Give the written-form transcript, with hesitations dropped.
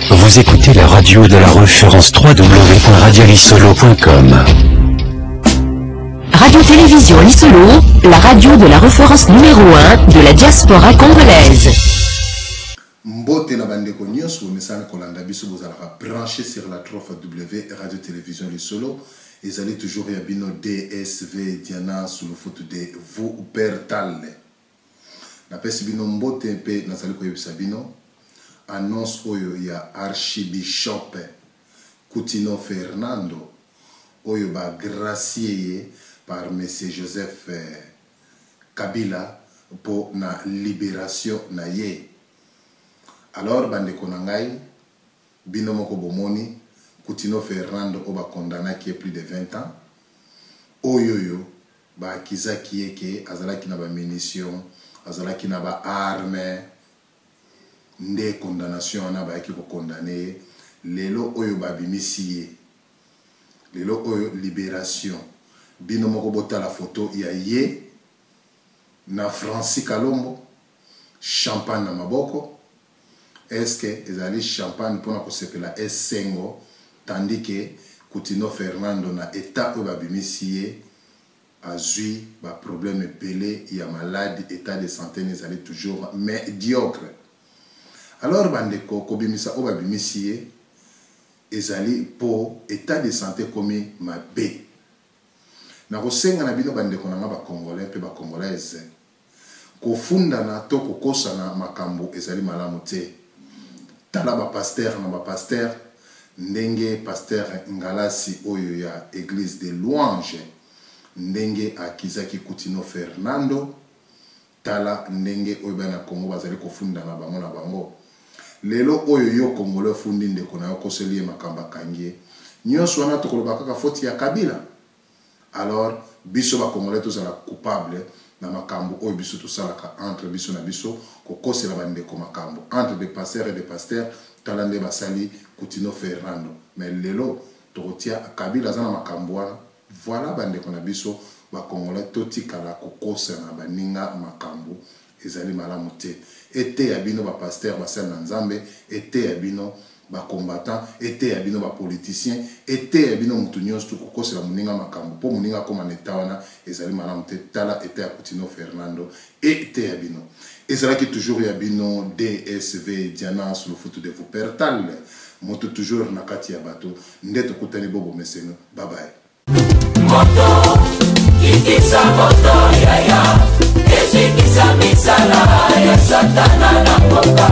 Vous écoutez la radio de la référence www.radiolisolo.com. Radio-Télévision Lisolo, la radio de la référence numéro 1 de la diaspora congolaise. Mbote na bandeko nyonso bomesana kolanda biso, bozalaka branché sur la 3 W Radio Télévision Lisolo. Ezali toujours ya bino DSV Diana Sulufutu de Wuppertal. Napesi bino mbote mpe nazali koyebisa bino annonce oyo ya Archibishop Kutino Fernando oyo ba gracier ye par Monsieur Joseph Kabila mpo na liberation na ye. Alors bandeko na ngai, bino moko bomoni Kutino Fernando oyo ba condamnaki ye plus de 20 ans, oyoyo ba accusaki ye ke azalaki na ba munitions, azalaki na ba armes, nde condamnation wana bayaki ko condamner ye, lelo oyo babimisi ye, lelo oyo liberation, bino moko botala photo ya ye na Francis Kalombo, champagne na maboko, est-ce que ezali champagne pona kosepela esengo, tandis que Kutino Fernando na etat oyo babimisi ye azui ba problème ebele ya malade, etat de sante ne ezali toujours mediocre. Alors bandeko, kobimisa oyo babimisi ye ezali po etat de sante ekomi mabe. Nakosenga na bino bandeko na nga ba congolais pe ba congolaise, kofundana to kokosana makambo ezali malamu te. Tala ba pasteurs na ba pasteurs ndenge pasteur Ngalasi oyo ya eglise de louange ndenge a accusaki Kutino Fernando, tala ndenge oyo bana Congo bazali kofundana bango na bango. Lelo oyo yo congolais ofundi ndeko na yo okoseli ye makambo akangi ye. Nionso wana tokoloba kaka faute ya Kabila? Alors biso ba congolais tozala coupable na makambo oyo biso tosalaka entre biso na biso, kokosela ba ndeko makambo entre des pasteurs et des pasteurs, tala nde basali Kutino Fernando mais lelo tokotia Kabila aza na makambo wana. Voilà ba ndeko na biso ba congolais totikala kokosana baninga makambo ezali malamu te. Eteya bino ba pasteurs basali na Nzambe, eteya bino ba combattants, eteya bino ba politiciens, eteya bino mutu nionso tout kokosela moninga makambo po moninga akoma na etat wana ezali malamu te. Tala etat ya Kutino Fernando eteya bino. Ezalaki toujours ya bino DSV Diana Sulufutu de Wuppertal, mutu toujours na kati ya bato nde tokutani bo bomeseno. Bye bye. Moto, kitisa moto yaya, ezikisa misala ya satana na mboka.